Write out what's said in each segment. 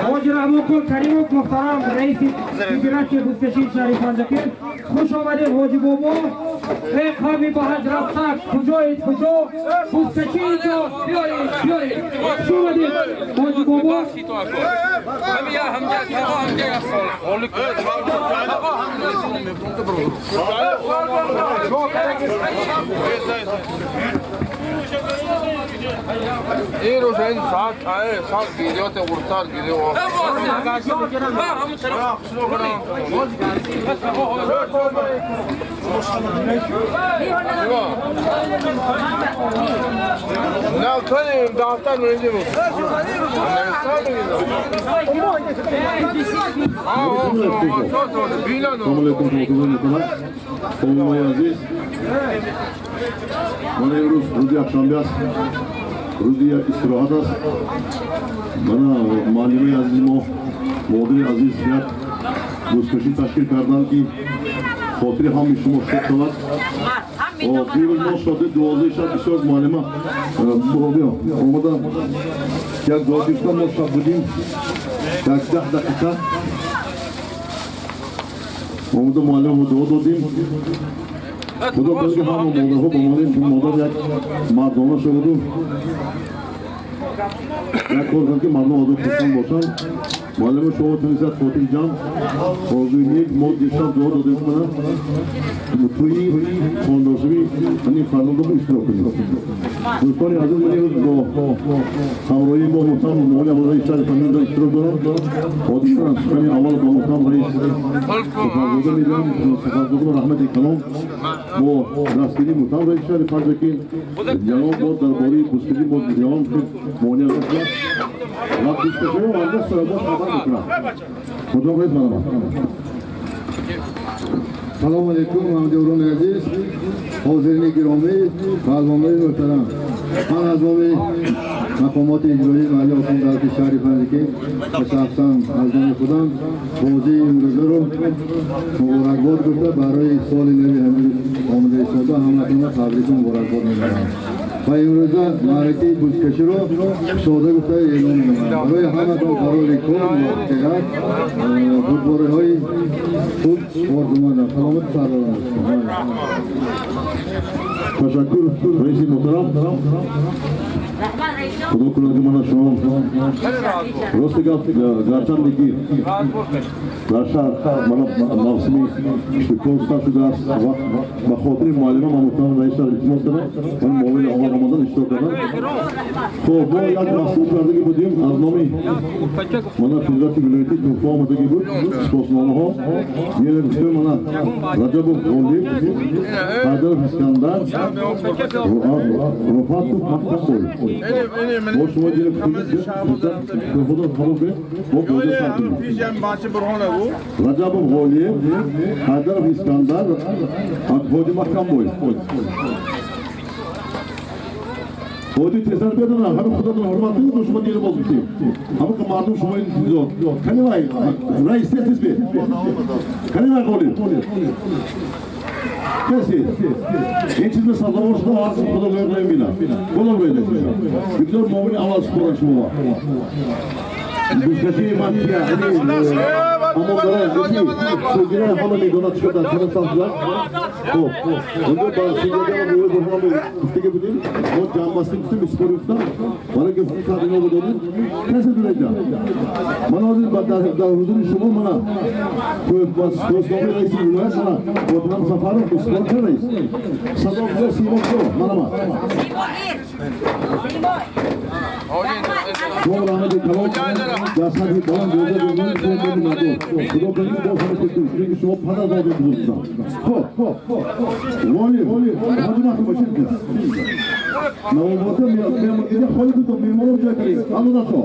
Ҳоҷи Раҳмонқул Каримов, муҳтарам раиси Федератсияи бузкашии шаҳри Панҷакент, хуш омадед, ҳоҷи бобо. Эй қавми ба ҳаҷ рафта, куҷоед, куҷо? Бузкашӣ инҷо, биёед, биёед. Хуш омадед, ҳоҷи бобо. این روز این ساعت ساعت گیریات ورسال گیری و نه کنیم دفتر میدیم. Салом алейкум, хонумои азиз. Мана имрӯз рӯзи якшанбе аст, рӯзи истироҳат аст. Мана муаллимаи азизи мо, модари азиз, як бузкашӣ ташкил карданд, ки хотири ҳамаи шумо шод шавад. Дирӯз мо соати 12 шаб бисёр муаллима омада як дуо гирифтам. Мо шаб будем, як 10 дақиқа омада муаллима дуо додем. Худо кунад, ки ҳама модарҳо ба монанди модар як мардона шаваду як кор кунад, ки мардум аз ӯ хурсанд бошанд. Муаллима, шумо тунистад хотири ҷамъ, орзуи нек. Мо дишаб дуо додем, ки мана тӯи хондоршавӣ ҳамин фарзандомо иштирок кунем. Дӯстони азиз, ман имрӯз бо ҳамроҳии мо муҳтарам муовини аввал раиси шаҳри Панҷакент иштирок дорам. Ҳодиса сухани аввал ба муҳтарам раис Сафарзода медиҳам. Сафарзода, раҳмати калом бо дастгирии муҳтарам раиси шаҳри Панҷакент ягон бор дар бораи бузкашӣ мо ягон монеа нашуда ва бузкаширо оянда соҳибон хабар мекунад. Муҳтарам раис, марҳамат. Салом алейкум, ҳамдиёрони азиз, ҳозирини гиромӣ, паҳлвонои муҳтарам. Ман аз номи мақомоти иҷроии маҳаллии ҳокими давлати шаҳри Панҷакент ва шахсан аз номи худам бозии имрӯзаро муборакбод гуфта, барои соли нави ҳамин омада истода ҳаматонро табрику муборакбод менамоям ва имрӯза маъракаи бузкаширо кушода гуфта эълон менамоям. Барои ҳаматон барори кор, муваффақият, бурдбориҳои хуб орзумандам. Саломату сарбаланд бошед. Ташаккур, раиси муҳтарам. Худо кунад, ки мана шумо рости гап, гарчанде ки дар шаҳр мана мавсими киштукор сар шудааст ва ба хотири муаллима ман муҳтарам раис шаҳр илтимос кардам, ман муовини аввал омадан, иштирок кардам. Хоб, мо як маҳсул кардагӣ будем, аз номи мана федератсияи вилоятӣ туҳфа омадагӣ буд, сипосномаҳо. Ене гуфтем, мана Раҷабов Ғолиб, Ҳайдаров Искандар, Руфатов Маҳкамбой. Мо шумо дина худо қабул кунед, мо бозӣ сар кунем. Раҷабов Ғолиев, Ҳайдаров Искандар, Ҳоҷи Маҳкамбой. Ҳоҷи, тезтар биёдана, ҳамин худатон ҳурмат кунед, шумо дина боз гуфтем. Ҳамин ки мардум шумо интизор. Кани вай, раис, тез тез бе. Кани вай, Ғолиб. Каси? Ин чиз сазовор шуда, аз худо ғайр намебинад. Худо ғайр. Бигзор муовини аввал супорад шумо. Бузкашии ман кия? Аммо дора, сугира ҳама медонад, чӣ дар чанд сол шуда. Хоб, онҷо ба сугирагама бувои бурҳон гуфтаги будем, мо ҷамъбастӣ гуфтем, испори гуфтам, барои ки ҳуқуқ ино додем. Касе дуреҷа? Ман ҳозир дар ҳузури шумо мана сипосномаи раиси вилоят, мана Ботинам Сафаров испор кар раис. Садо куҷо, Симо куҷо? Мана. Шумо раҳмати калом, дар сатҳи баланд ҷоиза додани шумо мебинад. Худо кунад, ки боз ҳама ки шумо падар додем бузургам. Хоб, Ғолиб, ҳоҷи Маҳкам бошед. Навобота меҳмон холи ду меҳмонро ҷой кардем. Алло дашо.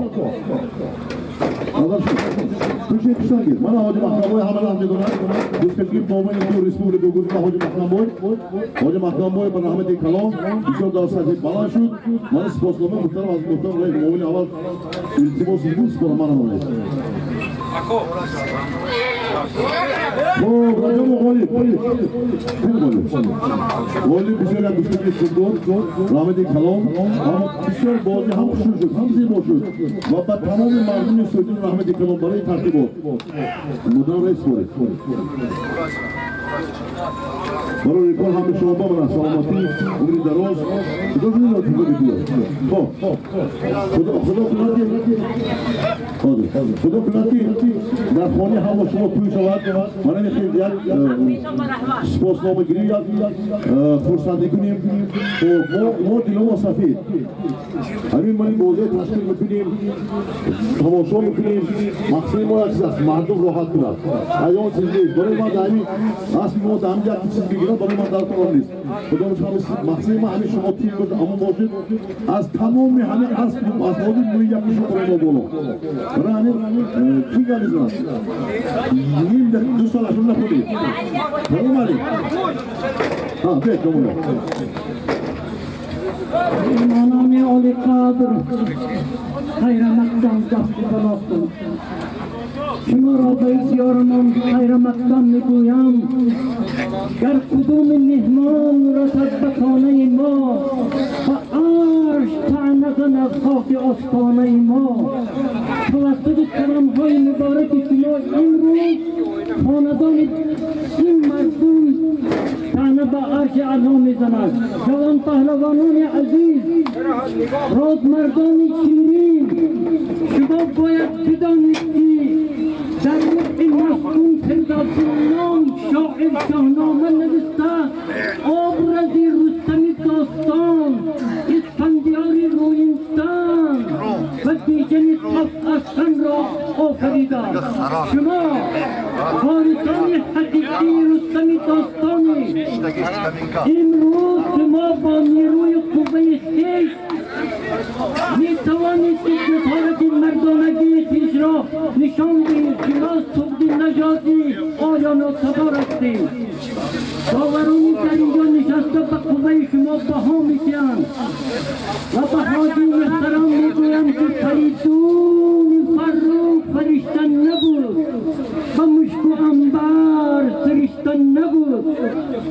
Назар шуд. Кӯши хушангез. Мана ҳоҷи Маҳкамбой ҳама лаҳ медонад. Бузкашии мобайни ду республика гузашта ҳоҷи Маҳкамбой. Ҳоҷи Маҳкамбой ба раҳмати калом бисёр дар сатҳи баланд шуд. Мана сипоснома муҳтарам аз муҳтарам раис муовини аввал илтимос буд, сипос мана раис. Хуб, Раҷаб ғолиб. Ғолиб. Ғолиб бисёр як гӯштигири хуб дод. Раҳмати калон. Ҳам бисёр бозӣ ҳам хушрӯ шуд, ҳам зебо шуд. Ва ба тамоми мардуми Суъдин раҳмати калон барои тартибот. Муҳтарам раис боред. Барои кор ҳама шумо ба ман саломатӣ, умри дароз. Худо кунад худо бигӯяд. Хуб. Худо кунад ки ҳозир. Худо кунад ки дар хонаи ҳама шумо тӯй шавад. Мана мехоҳем як сипосномагирӣ, як хурсандӣ кунем. Хуб, мо диломо сафед. Ҳамин мани бозиро ташкил мекунем, тамошо мекунем. Мақсади мо як чиз аст, мардум роҳат кунад. Аз он чиз нест. Барои ман дар ҳамин асби мо дар ҳамин як чиз бигирад, барои ман дар кор нест. Худо мақсади ма ҳамин шумо тим бошед, амон бошед. Аз тамоми ҳамин асб асбоби мӯи як шумо барои мо боло. Барои ҳамин кӣ гап мезанад? Ним 2 сол ашон нахӯред. Тамом али. Ҳа, бед домуна. Меҳмонони олиқадр, хайрамақдам дасти балоқтон. Шуморо ба диёрамон хайрамақдам мегӯям. Гар қудуми меҳмон расад ба хонаи мо, ба арш таъна занад хоки остонаи мо. Тавассути каломҳои мубораки шумо имрӯз хонадони ин мардум таъна ба арши аъло мезанад. Ҷавон паҳлавонони азиз, родмардони ширин, шумо бояд бидонед ки дар рубъи маскун Фирдавсӣ ном шоир шоҳнома нависта, образи Рустами достон, Исфандиёри рӯинтан ва Бижани тоф арсанро офарида. Шумо ворисони ҳақиқии Рустами достонӣ. Имрӯз шумо бо нерӯи қувваи хеш метавонед ки ҷасорати мардонагии хешро нишон диҳед. Шумо суғди нажодӣ ориёно табор ҳастед. Доварони дар инҷо нишаста ба қувваи шумо баҳо медиҳанд ва ба ҳоҷи муҳтарам мегӯям ки Фаридуни Фаррух фаришта набуд, ба мушку анбар сиришта набуд.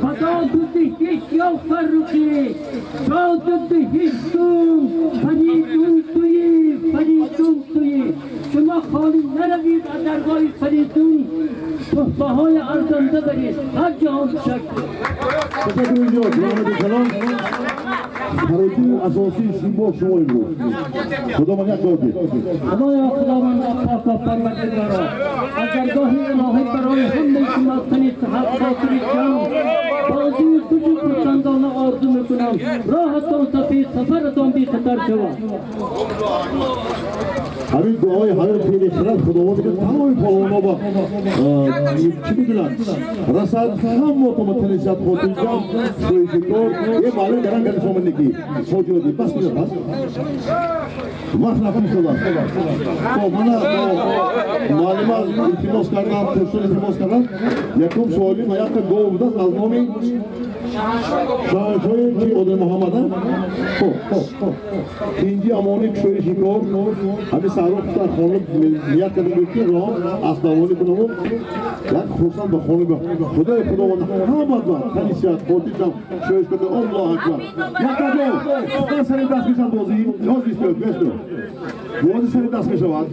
Ба доду диҳиш ё Фаррухӣ, доду диҳиштун Фаридун туӣ, Фаридун туӣ. Шумо холӣ наравид, аз даргоҳи Фаридун туҳфаҳои арзанда баред. Ҳар ҷаҳон ташаккур. Ташаккури зиёд, раҳмати калон. Фаридуни асосии симбо шумо имрӯз. Худо ман як бор дид. Худоё, Худованда пока Парвардигоро, аз даргоҳи илоҳӣ барои ҳамаи шумо тани сиҳат, хотири ҷамъ, бозии хушу хурсандона орзу мекунам. Роҳатон сафед, сафаратон бехатар шавад. Ҳамин дуои ҳамин пири хирад Худованд ки тамоми палвонҳо ба чӣ мекунад расад, ҳаматон ба тани сиҳат, хотири ҷамъ, шоишикор. Е маълум гаран карди шумо неки ҳоҷиёди бас кунед, бас вақт рафта шудааст. Хоб, мана муаллима илтимос кардам, пурсон илтимос кардам. Якум суоли ма якта гов будааст аз номи шоҳаншоҳи чи Одил Муҳаммад. Хоб, тинҷи амони кишвари шикор ҳамин саҳро дар хона ният карда буд ки роҳ асбавонӣ кунаму як хурсанд ба хона. Худои Худованд ҳамат ба тани сиҳат, хотир ҷамъ, шоиш карда. Аллоҳ акбар! Якта гов дар сари даст мешавад. Бозӣ ҳозир исто, бесто, бозӣ сари даст мешавад.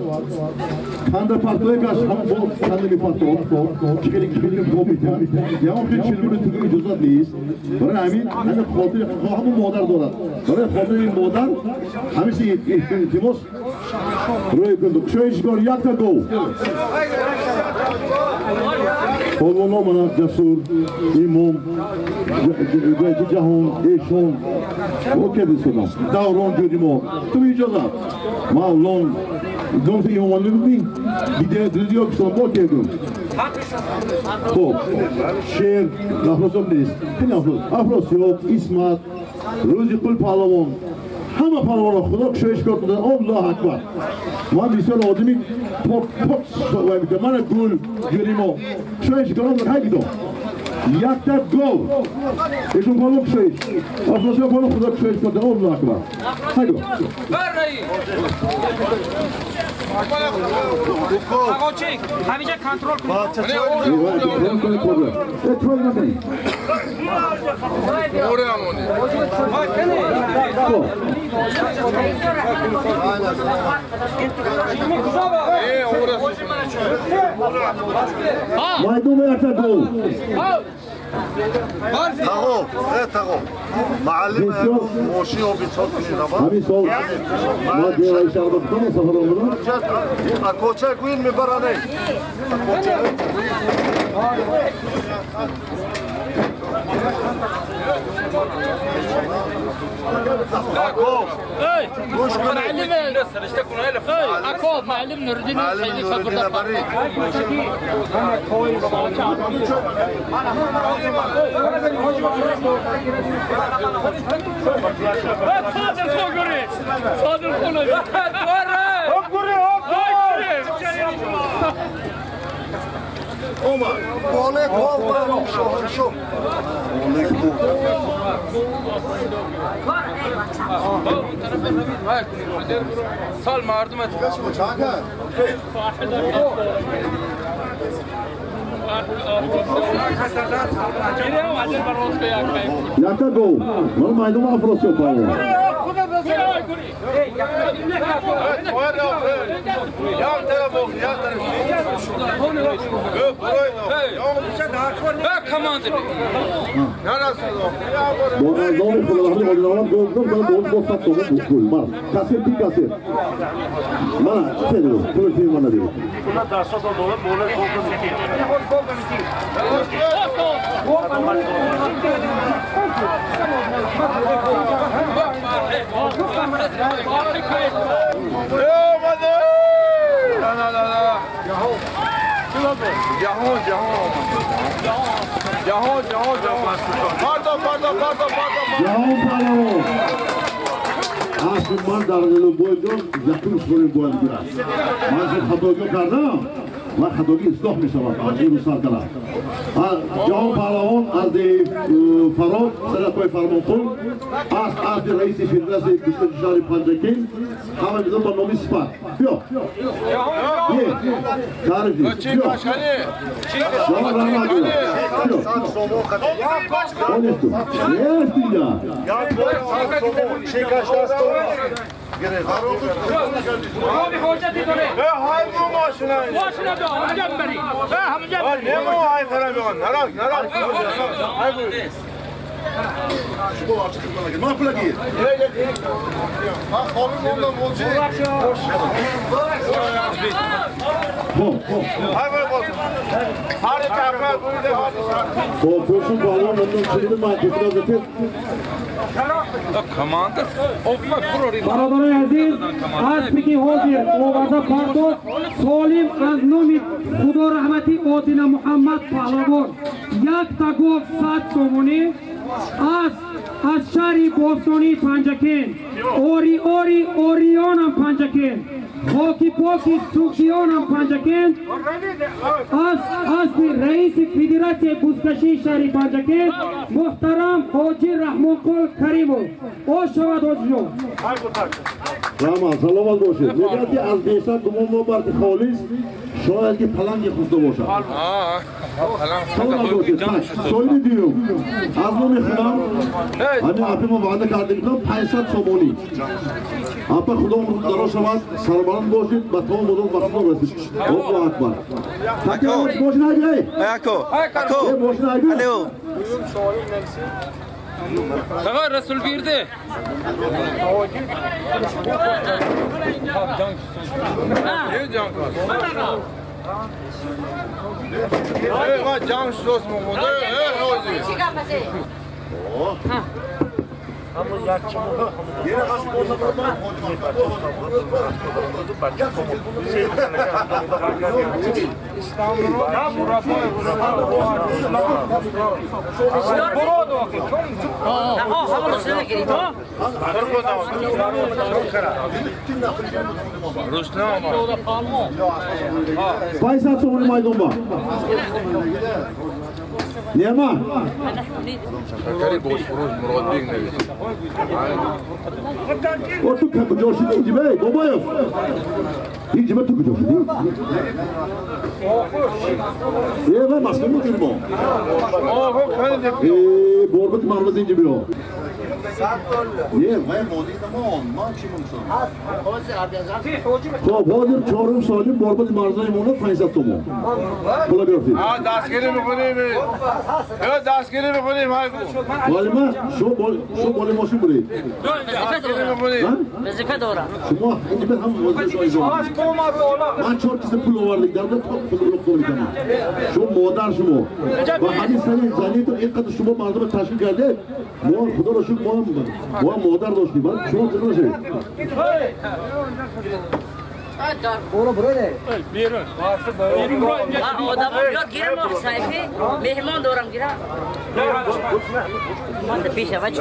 Канда партое каш ҳама бо канда мепартод, чикели чикели бо метиҳад. Ягон хел чилбуни тугу иҷозат нест. Барои ҳамин хотири ҳамон модар дорад, барои хотири ин модар ҳамиси илтимос рӯй кунду. Кушои шикор, якта гов. Палвоно мана Ҷасур, Имом, Ҷаҳон, Эшон о кардистодам, Даврон ҷуди мо ту иҷозат Мавлон домси Имомон мебинӣ диё кисон бо кардум. Хоб, Шер Афросиёб нест, Афросиёб, Исмат, Рӯзи Қул паҳлавон, ҳама паҳлавонро Худо кушоиш кор кунад. Аллоҳ акбар! Ман бисёр одами пок пок вай мекунам. Мана гул ҷури мо кушоиш корон ҳайгидо якта гов эшон палвон кушоиш Афросиёб палвон, Худо кушоиш кор. Аллоҳ акбар! Ҳайгидо. آقا همیشه کنترل کن. تاغو تاغو معلم موشی و بیچوت کنی همین سال ما دیواری شهر بکنم سفر آمدم اکوچه گوین میبرانه اکوچه اكوب معلم نور الدين معلم نور الدين بري صادر خوگری صادر خوگری بالای گاو شو شو سال مردم یکتا گو من مایدوم افراسیو پاو با نظام خداوندی خداوند گفتم من دوم گفتم تو گل مار کاسه پی کاسه من چه دو پول تیم من ندید جهان جهان جهان جهان جهان پاردا پاردا پاردا پاردا جهان پهلوان اصل من در دل بویدم یقین خوریم باید گیرد من خطاگی کردم و خطاگی اصلاح می شود از این سر کردم جهان پهلوان از فرار سرپای فرمانقل از رئیس فدراسیون کشتی شهر پنجکین همه میزان با نامی سپر بیا یه تعریف نیست بیا جهان رحمت بیا نیست اینجا خب پرشون پهلوان نمیدونم چی بوده من کشیدم برادران عزیز اسبی که حاضر آورده پرداخت سالم از نام خدا رحمتی آدینه محمد پهلوان یک تا گفت 100 سومونی از شهر باستانی پنجکین اوری اوری اوریانم پنجکین خاکی پاکی سوکیانم پنجکین از رئیس فدراسیون بزکشی شهر پنجکین محترم حاجی رحمانقل کریمов او شود حاجی جان. رحمت سلامت باشید. میگن که از بیشتر گمان ما بر خالص شاید که پلنگ خورده باشد. سلامت باشید. سوید دیوم از نام خودم همین اپی ما وعده کردیم که 500 سومونی اپا خدا عمر دراز شود سربلند باشید به تمام بزرگ وقتتون رسید. الله اکبر. تکیه ماشین هایی اکو ماشین هایی آقا رسول بیرده Paysat somoni maydonba. Нема? О, ту куҷо шудӣ, Ҷибей, Бобоев? Ин ҷиба ту куҷо шудӣ? Э, вай Москва мекунем мо. Э, борбати марваз инҷа биё. Не, вай модидамон, ман чӣ мунсам? Хоб, ҳозир чорум солим борбати марзаи мона 500 сомон. Пула биёфтед. Дастгирӣ мекунем. Дастгирӣ мекунем. Муаллима, шумо боли мошин буред. Вазифа дорам. Шумо инҷа ҳам вазифа шумо. Ман 4 киса пул овардик, дар пул қӯликам. Шумо модар шумо. Ва ҳамин сари занитон инқадр шумо мардумро ташкил кардед. Мо худоро шукр мо модар доштем. Баъд шумо зинда нашавед. Одам ёд гирам, сайфи меҳмон дорам гирам. Ман пеша вач.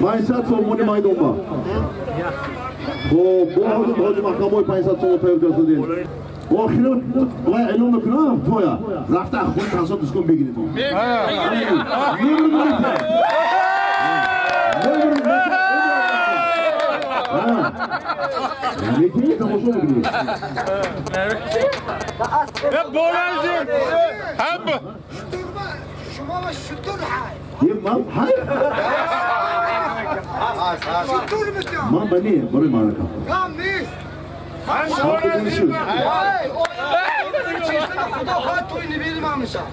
Панҷсад сомони майдонба. Хоб, бо ҳоҷи маҳкамаҳои 500 сомон тайёр кардадем. Охирон вай эълон мекунам, тоя рафта аз хони 500 дискон бигиред. Метавонӣ тамошо бикунӣ. Ман ба не барои маърака.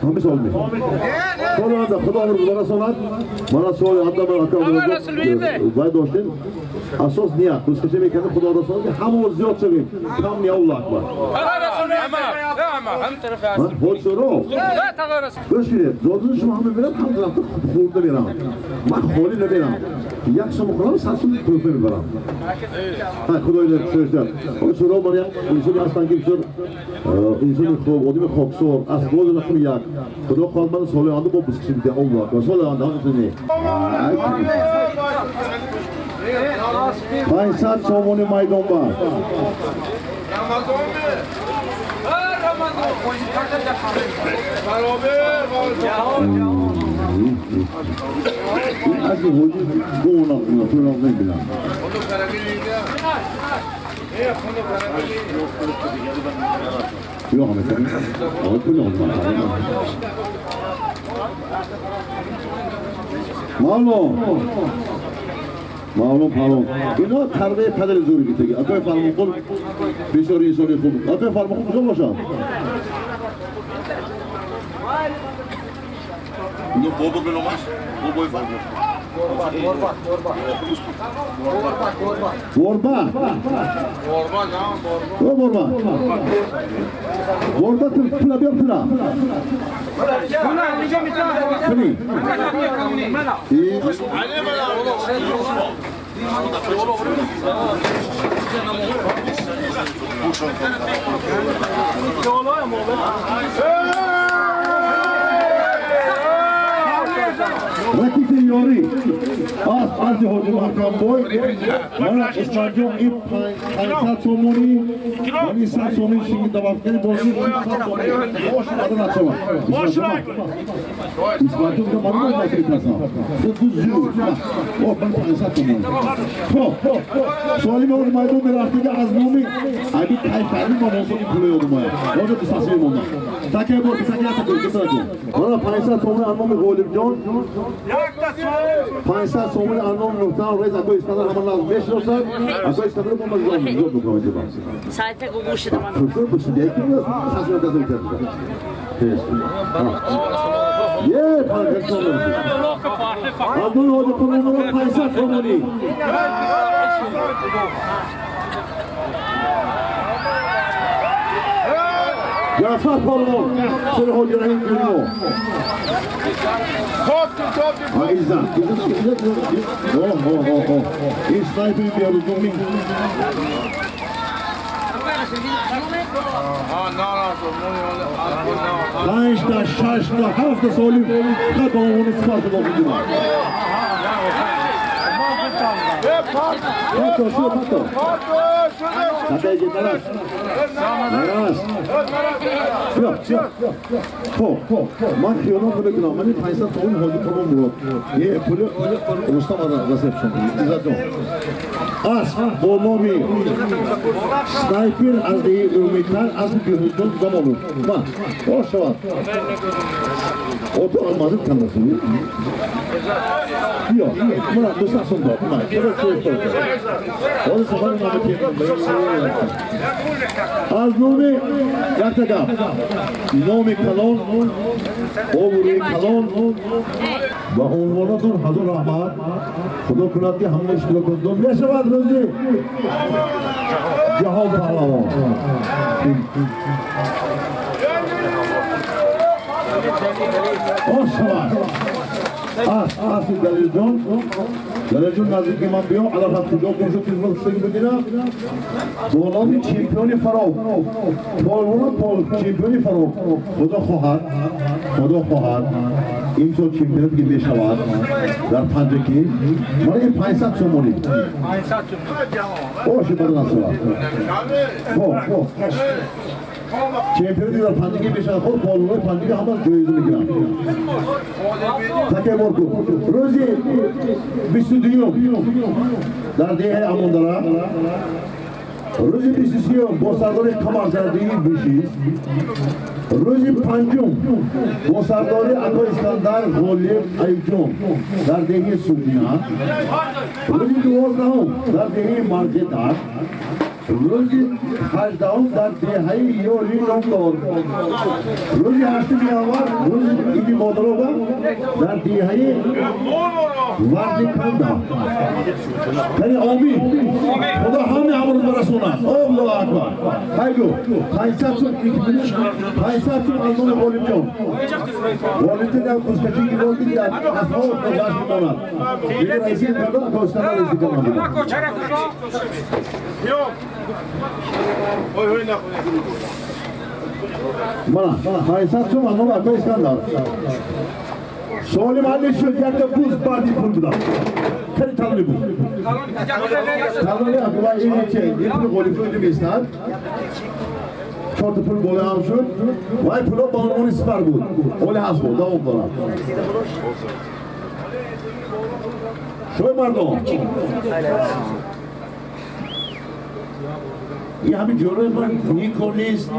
Ҳамин савол мекунам. Худо амр расонад. Мана суоли ҳадда ман ака вай доштем. Асос ният. Бузкашӣ мекардем, Худо расонад ки ҳамамо зиёд шавем. Кам не, Аллоҳ акбар. Ҳоҷ гӯш кунед, зодини шумо ҳама мерад, ҳам рафта хӯрда мерам. Ман холӣ намерам. Як сом хӯрам, 100 сом тӯҳфа мебарам. Худои сӯшта. Ҳоҷ ман як инсони ҳастам ки бисёр инсони хуб, одами хоксор, аз бози рақами як. Худо хоҳад ман соли оянда бо бузкашӣ бидиҳам. Аллоҳ акбар. Соли оянда ҳам не. 500 сомони майдонба. Аз ҳоҷи гуна пул намебинам. Yo'q, pul yo'q. Mavlon. Mavlon Palon. Ино тарбияи падари зӯри гирифтагӣ. Акои Фармонқул бисёр инсони хуб. Акои Фармонқул куҷо бошад? Ино бобо меномаш? Бобои Фармонқул. Борба. О, борба. Борба пула биёр пула. Кунӣ. Ракити ёрӣ аз ази ҳоҷи маҳкамбой мана Усманҷон ин 500 сомонӣ мани 100 сомонӣ шинги давафкани бозӣ 600 сомонӣ бош ада начава. Усманҷон ка ману накритасам. Худ зур. О, ман 500 сомонӣ. Хоб, суоли мо майдон мерафтига аз номи аби кайфарни ма монсони пуло ёдум ояд. Ҳозир дустасвир монда. Такай бор, такай такай, такай. Мана 500 сомонӣ аз номи Ғолибҷон. 500 сомонӣ аз номи муҳтарам раис Акои Искандар ҳама наз мешиносад. Акои Искандар мо маззом зиёд мекунам инҷо. Сайта гугӯшида ман. Курсор бушида, яки сасвир дазор кард. Е, 500 сомонӣ. Аз номи ҳоҷи Қурбонмурод 500 сомонӣ. Ҷаъфар Палвон, сари ҳоҷи Раҳим Кӯрино. Иззат, иззат, иззат. О, о, о, о. Ин снайпери биёрузуми. 5 تا 6 تا 7 تا سالی فقط با عنوان سپر شده بودیم. پاتو شو پاتو. نتایج نرست. نرست. بیا خب من خیانت نمیکنم. من 500 تومن حاجی قربان مراد یه پول رستم از دست شما عزت جان از با نامی سنایپر از دی امیدتر از بیهودون زمانو من باش شود او almadım kendisini. Yok, buna 200 сом дод. Ман, ҳозир сафари аз номи якта гап, номи калон, обрӯи калон ва унвонотон ҳазор раҳмат. Худо кунад ки ҳама иштироккунандон мешавад рӯзи ҷаҳон паҳлавон. Ош шавад. Аз Далилҷон, Далилҷон наздики ман биё, алафат куҷо гум шуд, тизма куштагӣ будина. Бо номи чемпиони Фароб, полвона пол чемпиони Фароб. Худо хоҳад, Худо хоҳад, имсол чемпионат ки мешавад дар Панҷакӣ, мана ин 500 сомонӣ. Оши бадан шавад. Хоб, чемпиони дар Панҷакӣ мешавад, худ полвонои Панҷакӣ ҳама ҷоиза мегиранд. Такрор кун. Рӯзи 22-юм дар деҳаи Амондара, рӯзи 23-юм бо сардори Қамар дар деҳаи Бишист, рӯзи 5-ум бо сардори Ако Искандар Ғолиб Аюбҷон дар деҳаи Суғдина, рӯзи 12-ум дар деҳаи Марҷетак, рӯзи 18-ум дар деҳаи Ёри Номдор, рӯзи 8 январ рӯзи Иди Модарова дар деҳаи Вардиканда. Яъне омин. Худо ҳама амрӯз барасонад. Аллоҳу акбар. Хайгу 500 сум, 500 сум аз номи Ғолибҷон. Ғолибҷон дар кускачӣ ки боз дар асҳоб гузашт мемонад. Дигар раиси кардам, Костанар раиси кардам. Мана 500 сум аз номи Акои Искандар. Суоли маҳалли шуд, якта буз барди пул будам. Хеле талони буд. Талони аква ин че, ин пули Ғолибҷон инҷо меистад. 4 та пул боло ҳам шуд. Вай пуло ба унвони сипар буд. Оли ҳаст буд, давом дорад. Шой мардон. ин ҳамин ҷӯрои ман нико нест.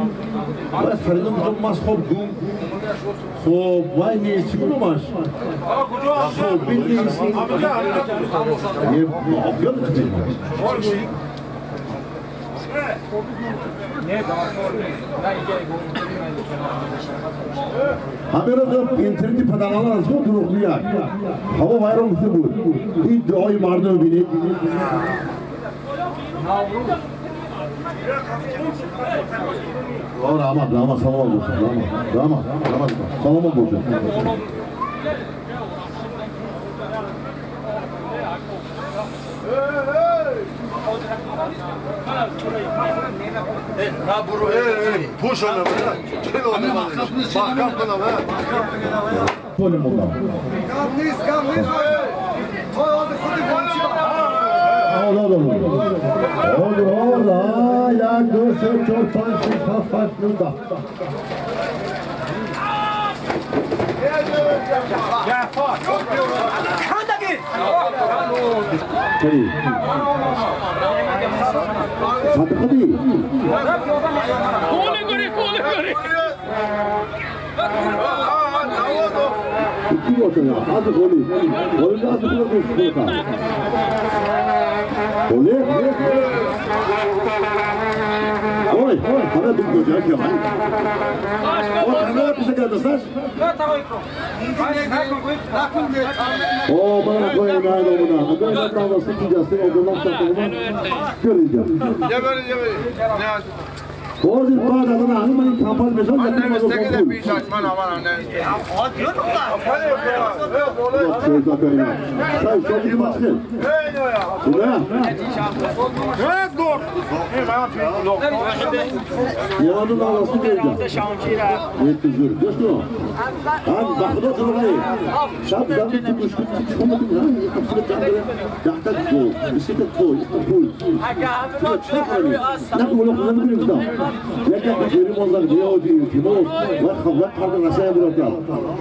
Вай Фаридун гуфт мас хоб гум. Хоб вай нест, чӣ гумаш? Собит нест. Ёд ҳамеро интернети падаралар аз худ дурӯғгӯяк. Ҳаво вайрон гуфта буд. Ин дуои мардумро бинед. Раҳмат, раҳмат, саломат бошед. Раҳмат, раҳмат, раҳмат, саломат бошед. یک دو سه چهار پنج شش هفت هشت نه ده. خدی کی باشه از گلی گلی از گلی گلی Ой, ҳара ду куҷа ки ҳай. О, канала писа кардасташ? О, мана кои най домуна. Агар ман тавассути ҷасти огонам сатуман. Кӯриҷа. Ебери, ебери. ҳозир баъд аз он ҳамин ман ин кампан мешавам. من نوشته که پیش من آمدم نوشته.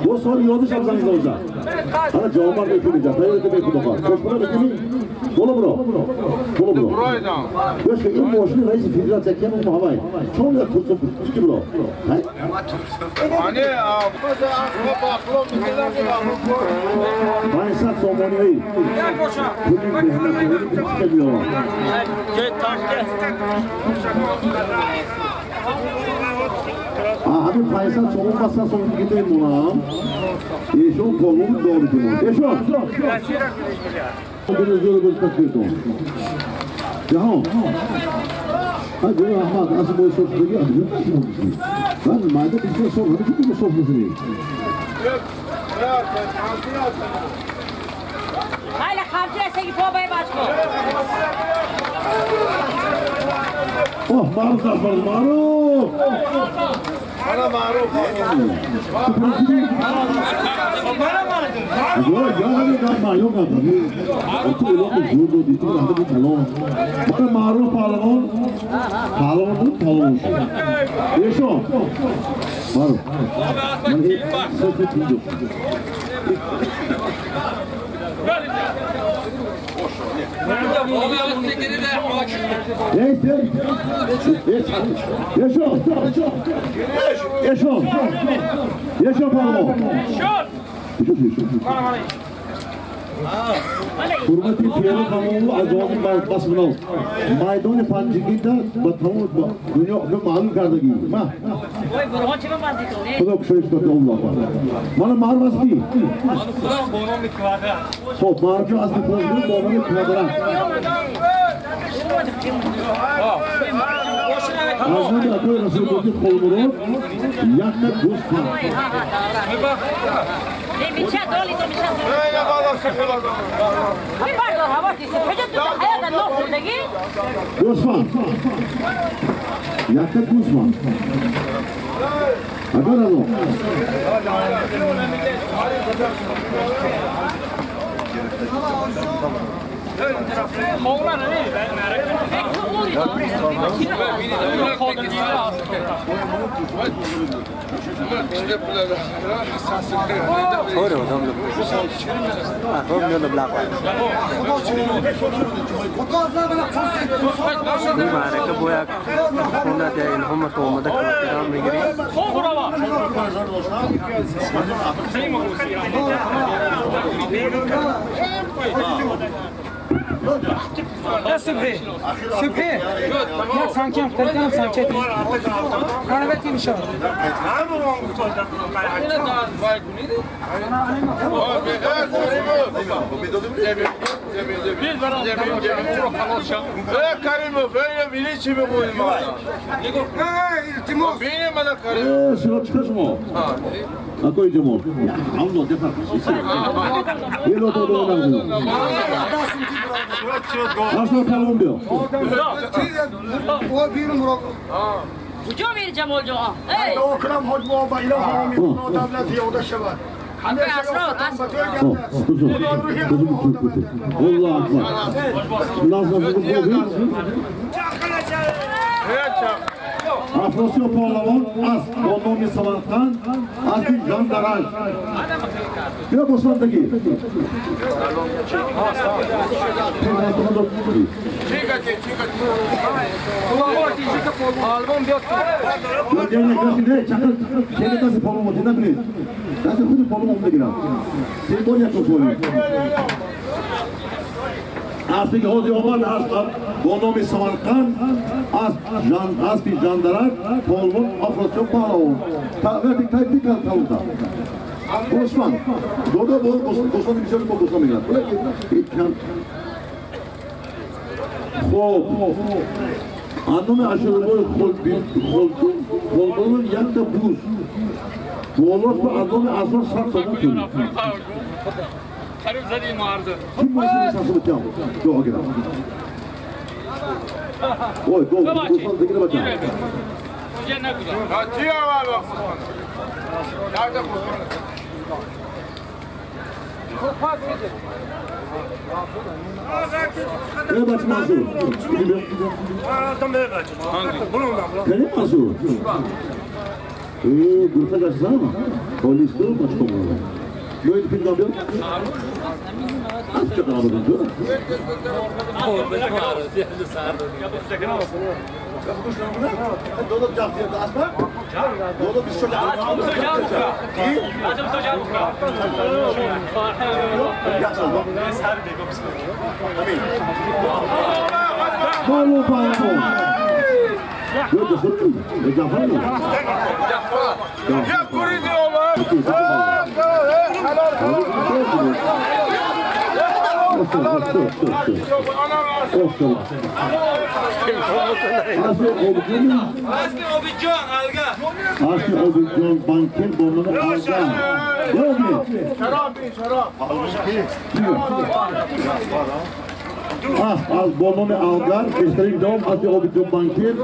دو سال یادش هم زنگ زدم. حالا جواب میکنی جا تا میکنی بخواد. خوش میکنی؟ بالا برو. بالا برو. گوش کن این ماشین رئیس فدراسیون کیم محمد. چون در تو چی برو؟ آنی 500 سومانی ای. پولی مهمت چه میاد؟ همین 500 سومون 500 سومون دیگه میمونم. ایشون قانون داره دیگه. ایشون. دو گل جهان. های احمد از باید صبح دیگه من مایده بیشتر صبح همیشه دیگه صبح می‌زنی. حالا خامچه سگی پا بای باش کن. اوه معروف از معروف. انا معروف. معروف پهلوان پهلوان بود پهلوان ایشون معروف من سه تیجو ایشون ایشون ایشون پهلوان حرمتی پیاده تمام از آن بس بناو میدان پنجگی تا با تمام دنیا معلوم کردگی ما خدا کشایش داد الله مال معروف است کی خب معروف از با نام کوادرات از نام اکوی رسول گفتی خولمراد یک تا گوسفند گوسفند یک تا گوسفند اگر الان معرکه باید خونه ده اینها ما تو آمده کارگران میگیریم. صبحی صبحی یک سانکیم ترکنم سانچه قنبتی میشه. اکوی جمال الله دفاع یه لو دو دو اصلا کلام بیا کجا میری جمال جان؟ اکرم حاج بابا اینا حامی دولت یاده شود. الله اکبر. افراسیاب پهلوان از با نام سمرقند از جاندرج بیا بسندگی اسبی حوزی آمد از با نام سمرقند از اسبی جاندرک پهلوان افراسیاب پهلوان وقتی تایید کرد تاوتا گوسفند دودا بود گوسفند بسیار با گوسفند میگن خب Аз номи ашурабои Холбонов якта буз. Болош ба аз номи Асрор 100 сомон пул. Ким мошини 100 сомон тиям? Дуо гирам. Ой, гов, гӯсфанд дигара бачам. Чӣ аввал вақт? Якта гӯсфанд. Э, бача Мансур. Кани Мансур? Э, гурфа гаштан? Холисту бача комон. Лоид пилгам биё. Аз чӣ қадам будам ту? Павло Павло. Ё Ҷафар? Ҷафар? Як гуризи омад. Asli Obidjon banker бо номи Алган. Шароб, шароб. Асп аз бо номи Алгар беҳтарин дом Асли Обидҷон банкир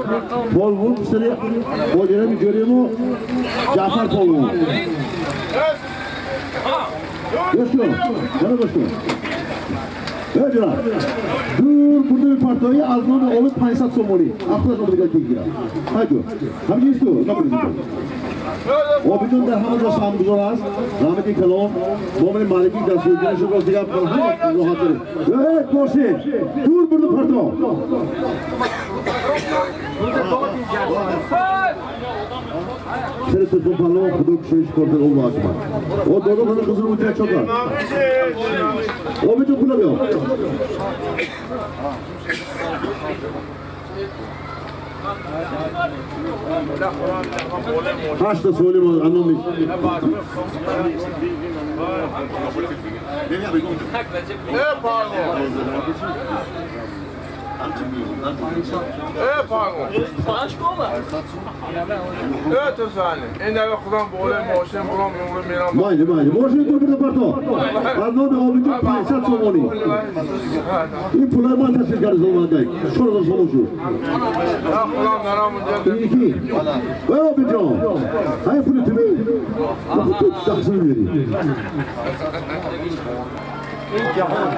полвун писари ҳоҷирами ҷӯриму Ҷаъфар полвун. Гӯш кун, мана гӯш кун. Э ҷаноб, дур бурдуми партоӣ аз номи Обид 500 сомонӣ. Ахлаш обидигар ки гирад. Ҳайду. Ҳамин исту, набурид. Обидҷон дар ҳама ҷо саҳмгузор аст. Раҳмати калом, момини малики дастгирашро дигар ҳама роҳат доред. Э, бошед. Дур бурду парто. Сари телефон палло худо кушоиш кордер Аллоҳ акбар. О додо худо хузур мутия чокар. Обидҷон пула биё. Ҳашта суоли аноми. Э, палло. Э, палло. Э, ту сани. Ин дафъа худам болои мошин бурам, мемурам, мерам. Майли, майли. Мошин дур бурда парто. Аз номи Обидҷон 500 сомонӣ. Ин пулаи ман ташкил карда золмандай. 4000 сомон шуд. Худам нарам унҷа. Ин ки? Э, Обидҷон. Ҳай пули ту ми? Ту 10 сомон мери. Ҷаҳон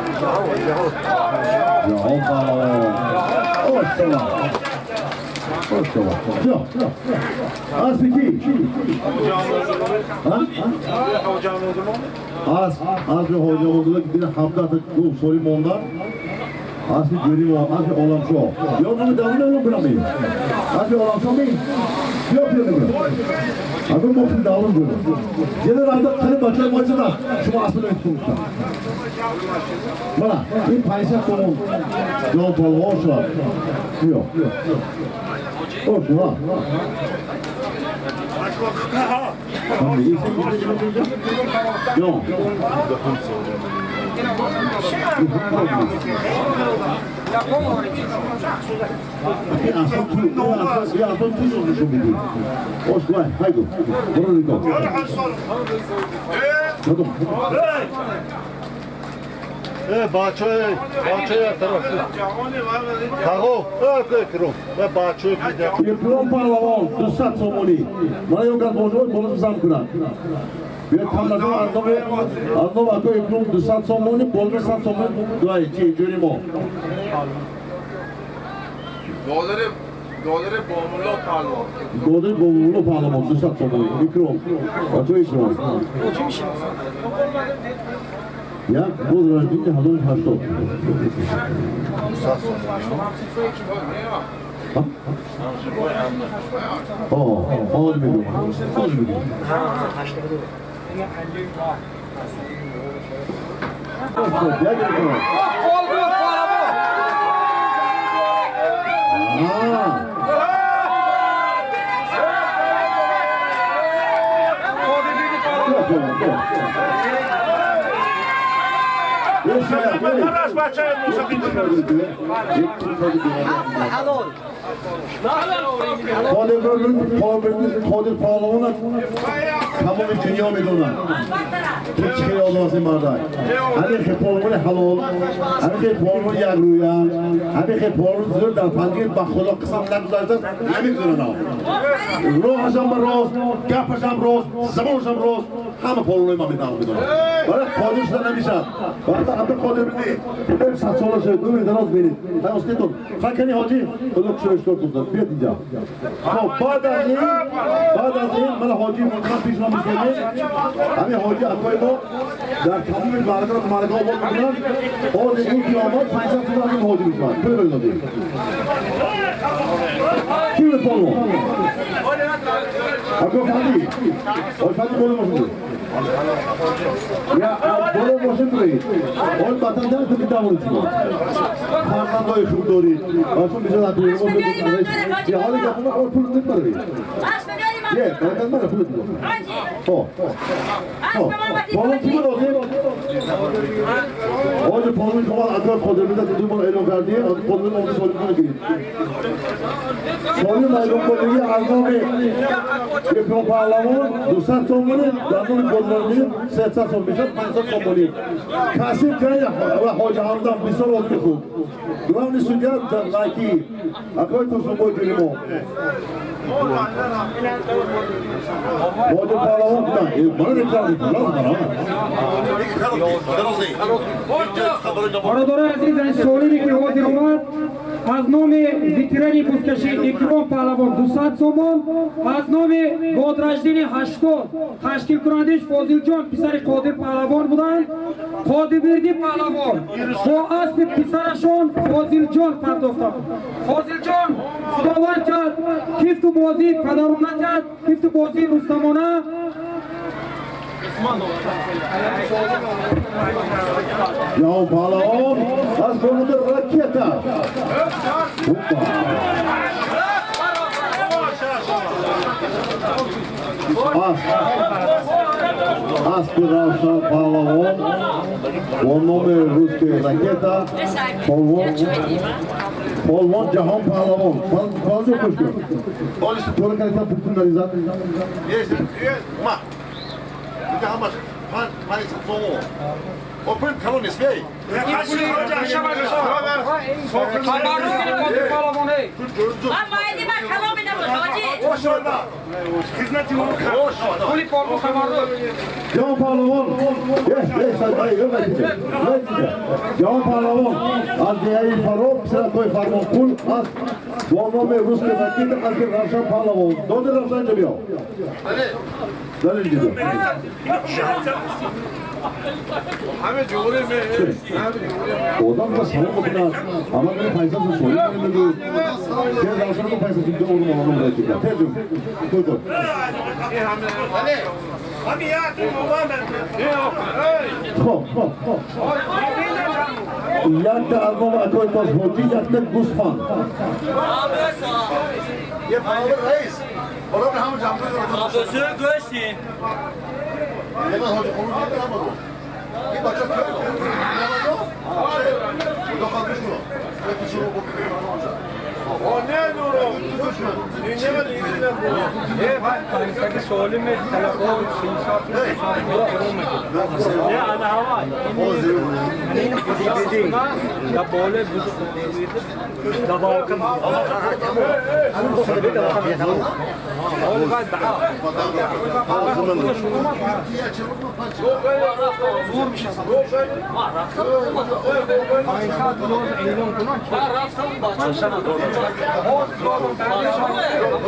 Ошова. Ошова. Всё. Аспи ки? Асп, аспи Ҳоҷиомадулло ки дина 17 та гул соли мондан. Аспи ҷӯри мо, аспи Оламшоҳ. Ё номи давлат ном кунам? Аспи Оламшоҳ ми? Ё пиё мекунам. Агар мо пул давлат ҷӯрем. Ҷена рафта қани бачаи мо чида шумо аспи намефурӯшта. Мана, ин 500 сомон ҷон палвон шуд. Биё. Ош, ҳа. Ҷон. Аслан ту, аслан ту нишон медиҳӣ. Ош, вай, ҳайду. Боро нигоҳ. Кадом? Бачаи, бачаи тараф. Таго, э, киром. Э, бачаи бида. Икром паҳлавон 200 сомонӣ. Мана ё газ божо боло зам кунад. Биё кам надо аз номи ако Икром 200 сомонӣ, боло 100 сомонӣ дуай чи ҷӯри мо. Додари додари Бомулло палвон. Додари Бомулло паҳлавон 200 сомонӣ. Икром. Бачо Икром. Як боз раждини 1080. Ҳозир мегӯям. Ҳозир мегӯям. Як Икром. Қодир паҳлавона тамоми дунё медонад. Ту чӣ хеле одам ҳастӣ мардак. Ҳамин хел паҳлавони ҳалол, ҳамин хел паҳлавони якрӯя, ҳамин хел паҳлавони зур дар Панҷакент ба Худо қисам нагузаштааст, намегузаронам. Роҳашам ба рост, гапашам рост, забонашам рост, ҳама паҳлавонои ман медонам. Барои қодир шуда намешавад. Вақте Абдуқодир бинӣ, 100 сола шуд, умри дароз бинед. Ҳаститон. Хакани ҳоҷӣ, Худо кушоишкор кунад. Биёд инҷа. Хоб, баъд аз ин ман ҳоҷӣ муҳтарам пешниҳод мекунем. Ҳамин ҳоҷӣ акои мо дар тамоми маъракаҳо обод мекунанд. Ҳозир ин ки омад 500 сомон аз ин ҳоҷӣ мешавад. Пул медодем. Ки буд паҳлавон? Ако Фанди. Ой Фанди боло мошин. Я боло мошин буред. Ой батан дар ту давон шумо. Фарзандои хуб доред. Бачон бисёр акли мо медонад. Я ҳоли гапуна ор пул намебаред. Е, баракат мара пул диҳ. Хо. Хо. Паҳлавон ки буд охир? Ҳоҷи паҳлавон шумо акои Қодир буда ду бор эълон кардем, Қодир омада солим гирифт. Солим эълон кардагӣ аз номи Икром паҳлавон 200 сомонӣ, дар номи Қодирмир 300 сомонӣ мешавад 500 сомонӣ. Касиб кай ва ҳоҷи Ҳамдам бисёр одами хуб. Главный судья Лайки, акои Турсунбой ҷуни мо. Ҳоҷи паҳлавон буданд. Мана реклама мекунам. Бародарои азиз, ин солине ки ҳозир омад аз номи ветерани бузкашӣ Икром паҳлавон 200 сомон, аз номи Бодраждини 80 ташкилкунандаиш Фозилҷон писари Қодир паҳлавон буданд. Қодирбирдӣ паҳлавон бо аспи писарашон Фозилҷон пардохтанд. Фозилҷон, Худованд кард кифту бозии падару накард, кифту бозии Рустамона. Ҷаҳон паҳлавон аз бонуди ракета. Аспи Равшан паҳлавон бо номи русский ракета полвон Ҷаҳон паҳлавон. Паҳлавон хуш кун. Тора кардам пултун наризад. Ма. Дига ҳамаш 5 сомон. О пул калон нест бей. Ҷаҳон паҳлавон. Ҷаҳон паҳлавон аз деҳаи Фароб, писаракои Фармонқул аз бо номи русский ракета аз Равшан паҳлавон. Доди Равшан инҷа биё. Далел дида. Одам ба салом мекунад. Ама мени 500 сом солим мегӯ. Тез Равшан ку 500 сом одам омадам ракета. Тез кой кой. Хоб, хоб, хоб. Якта аз номи акои Тош ҳоҷӣ, якта гӯсфанд. یه پاور رئیس. بالا همون جمع گوشتی. یه من حاجی خانم میگم رو. این بچه کیه؟ خدا خواهد بشونو. یکی شروع بکنه.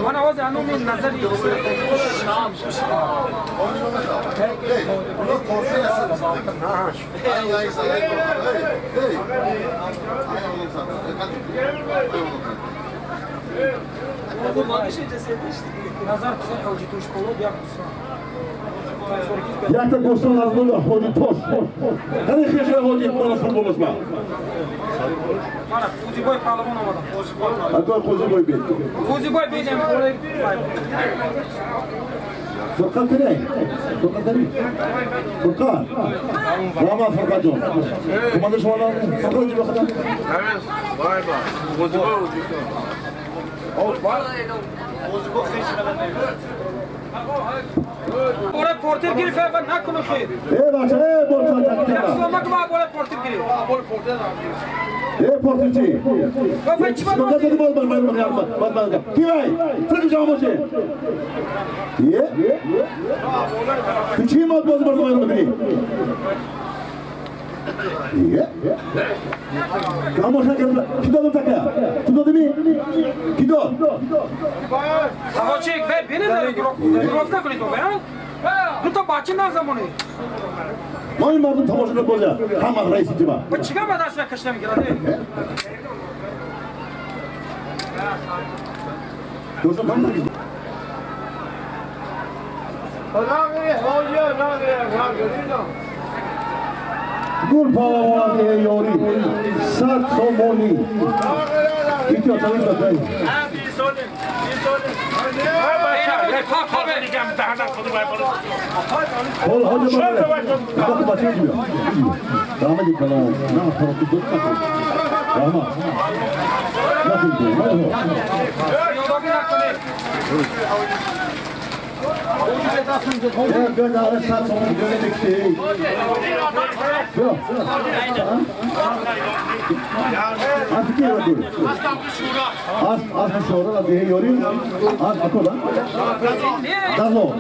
من آواز انو نظری نظر پسر حوجی توش بود یک якта гӯстон аз номи ҳоҷи Тош. Ҳани хешаи ҳоҷи мана футболаш ма. Мана Қӯзибой паҳлавон омадам. Акои Қӯзибой бед. Қӯзибой бедем. Фурқат кунай. Фурқат кунай. Фурқат. Рама Фурқат ҷон. Команда шумо фурқат ҷон бахта. Вай ба. Қӯзибой. Ora porter гирифт ва накуну хир. Э бача, э боча. Як сомак ва бола портер гирифт. Э портерчи. Ва чӣ ба дадӣ боз бар бар бар бар. Ки вай? Фрик ҷамоше. Е? Ту чӣ мод боз бар бар мекунӣ? Е? Камоша кард. Ки додам така? Ту додӣ? Ки дод? Ҳоҷик, вай бинед гировка кунед то, вай? Ду та бача на замони. Мо ин мардум тамошо кунад боза. Ҳама раиси ҷима. Ба чига ба даст кашта мегирад? Дошта кам Гул палаван ёри 100 сомонӣ. Итё тавин датай. Ҳол ҳоҷа бача. Бача ҷиё. Раҳмати калон. На тарафи ду та. Раҳмат. Накун. Бیا بیا 100 сомон бیا نکتی. بیا. از کی رو از از شورا ده یاری از اکولا دازو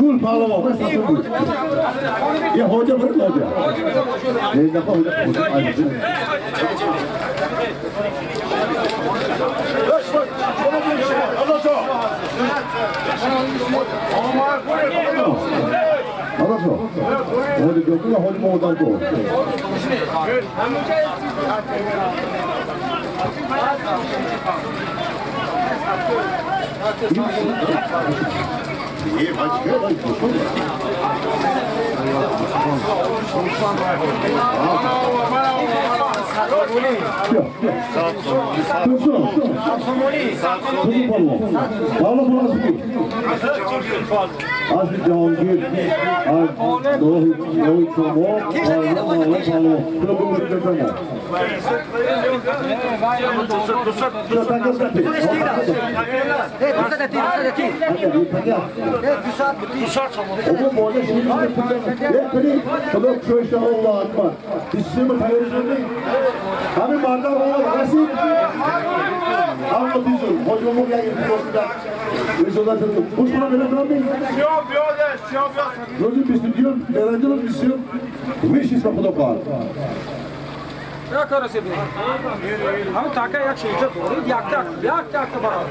گل پالوا بس گل یه حوجه بر حوجه نه نه حوجه 알았어. 어디 몇 어디 뭐 달고. 예, 맞지. از جهانگیر از نوی شما همین مردم آمد رسید روزی 22 مهرنجان 22 ویشیس به خدا کار یا کار رسید همون تاکه یک شیجه دارید یک تک یک تک برای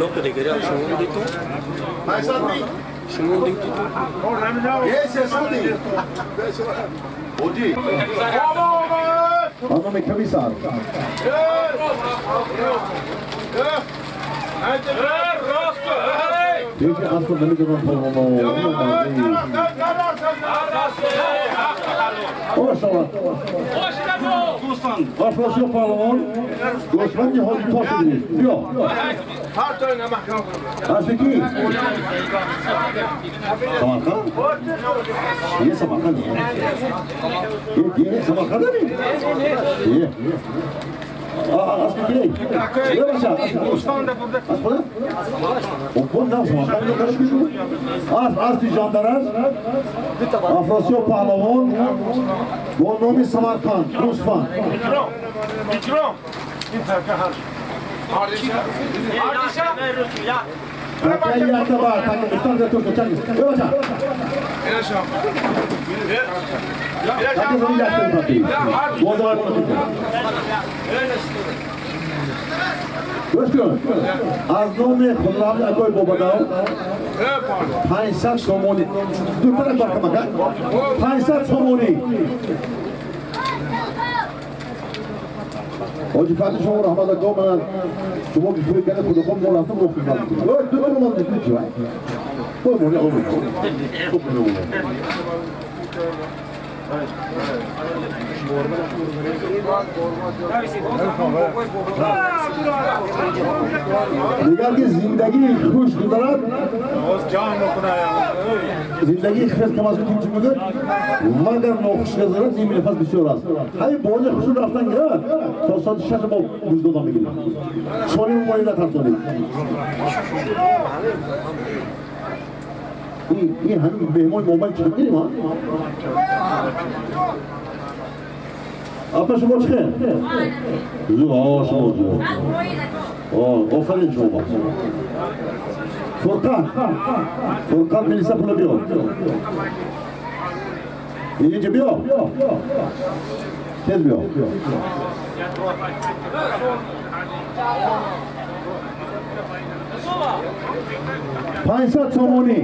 Лока دیگری شما دیدی تو؟ شما دیدی تو؟ خانم کبیسار یکی اصلا نمیدونم ماشاءالله افراسیاب پهلوان دشمن حاجی پاش بیا از کی؟ سمرقند؟ یه سمرقند یه سمرقند یه از کی؟ یه باشه از خدا؟ اون نه سمرقند از جاندرز افراسیاب پهلوان با نام سمرقند گوسفند از نام خداوند اگای باباداو 500 سومونی دو طرف برکمک 500 سومونی حاجی فتح شما رحمت الله من شما که پوری کرده خدا خود ما رفتم رخ می‌داد. دو تا من دیدم چی وای. تو مونی آورد. تو مونی آورد. Дигар ки зиндагӣ хуш гузарад, зиндагӣ хел кам аз чӣ мегӯяд, вагар нохуш гузарад, ними нафас бисёр аст. Ҳамин бози хушу рафтан гирад, то соати 6 мо муҷдода мегирем. Соли мумоина тартонед. Ин ҳамин меҳмони момай чӣ мегирем, а? Апа шумо чӣ хел? Зур, шумо зур. Офарин шумо. Фурқат, Фурқат милиса пула биё. Инҷа биё. Тез биё. 500 сомонӣ.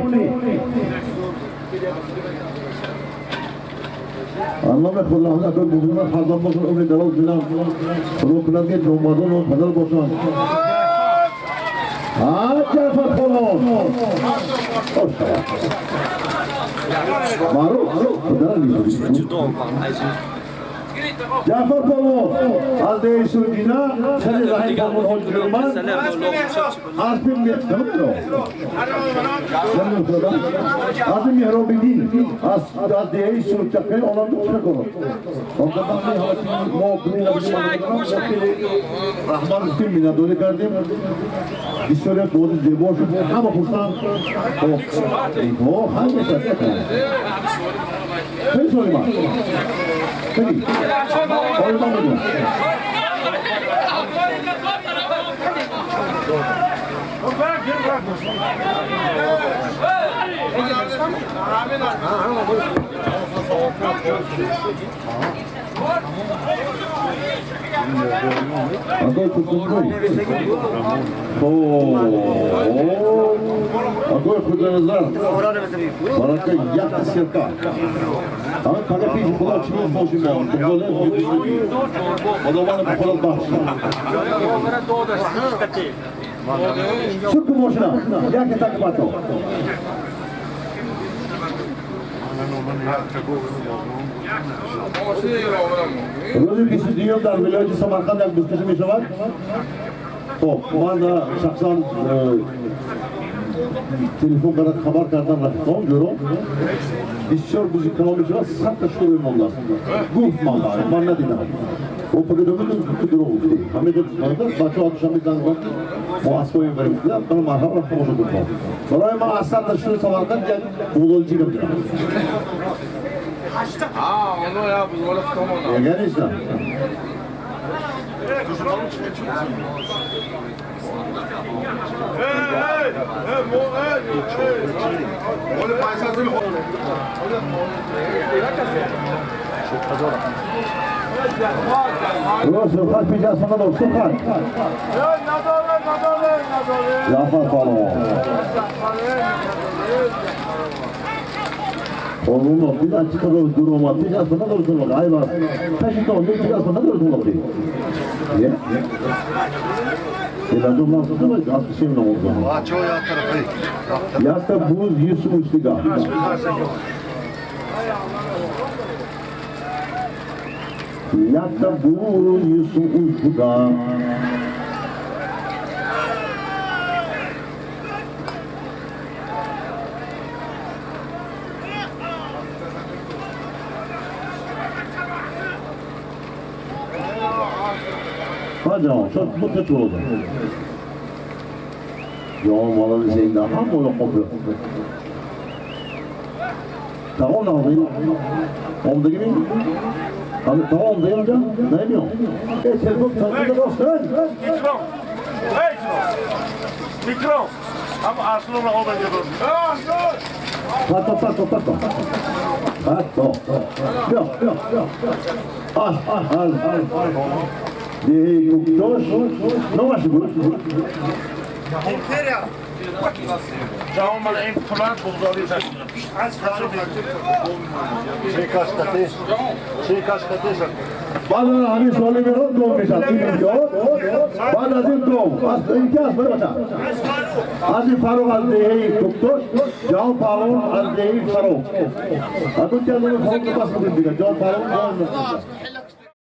الله خدا اگر بزرگ فرزند باشن عمر دراز بینم خدا کند که جنبازان و پدر باشن. جعفر خان معروف پدر جعفر پالوان از دیه سنجینا خیلی رحیم پالوان حاج جرمان از از مهرابیدین از دیه سنجاقه آنان دو چه کنند ما رحمان گفتیم میناداری کردیم بسیاری بازی زیبا شد همه خورسند همه خیلی سالی من خیلی سالی من بودم آقای خودنظر آقای خودنظر برای یک سرکه همه پاگه پیش خدا چی می‌فروشیم ما خداوند به خدا بخش چرک ماشنا یک تک پاتو روز 22 در ولایت سمرقند یک بزکشی می شود. خب من شخصا تلفن برات خبر کردم رفیقام جورم بسیار بزرگ کلام می شود 100 تا شروع مانده است گفت مانده من ندیدم و پگه تو دروغ گفتی همه جا بچه ها دوشنبه زنگ زد ما اسباب میبریم من مرحبا رفتم تماشا کنم برای ما از 100 تا شروع سمرقند یک بودالچی می‌گیرم. Onu ya buzvola tutamam. Конечно. Surxat پیش از فنا سرخات. جعفر پهلوان. Oğlum bir açık kadar dur olmaz. Bir asma kadar dur olmaz. Ay bak. Taşı da olmuyor. Bir asma kadar dur olmaz. Niye? Lazım lazım değil mi? Az bir şey mi oldu? Yasta buz Yusuf Ustiga. Yasta buz Yusuf Ustiga. جان شد بود تو بود جان مالا زنده هم بالا قبل تمام نهادی آمدگی می تمام آمدگی اونجا نمیام تلفن تلفن راست میکرو هم اصلا را آمده بود پاتو پاتو پاتو پاتو بیا بیا بیا آه آه آه دیه نماش بود. جوان این پلان بگذاری بعد از همین سوالی میرون دوم میشد این بعد از این دوم از این که از بچه از این فاروق از دیه ککتوش جوان پالون از دیه فاروق اگه که از اون فاروق پس میکنیم دیگه جوان پالون جوان.